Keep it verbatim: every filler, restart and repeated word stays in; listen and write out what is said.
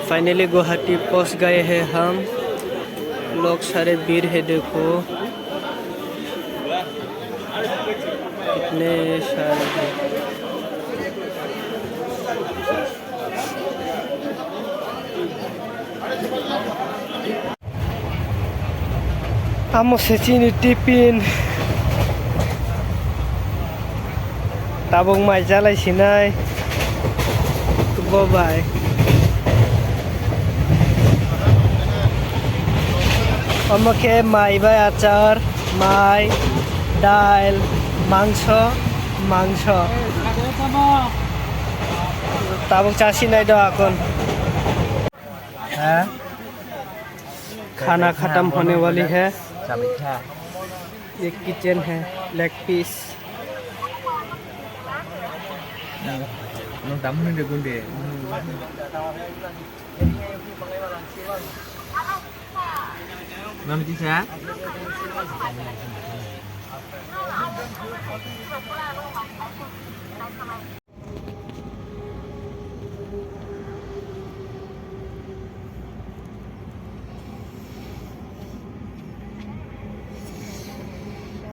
Finally, Guwahati pahunch gaye hain hum. Log sare bhir hai dekho. Kitne sare hain. Amo se chini tiffin. Tabuk mai chalai sinai. Bo bai. Omo khe mai bai achar, mai, dail, mangso, mangso. Tabuk chasinai do akon. Ha? खाना खत्म होने वाली है। ये किचन है, leg piece.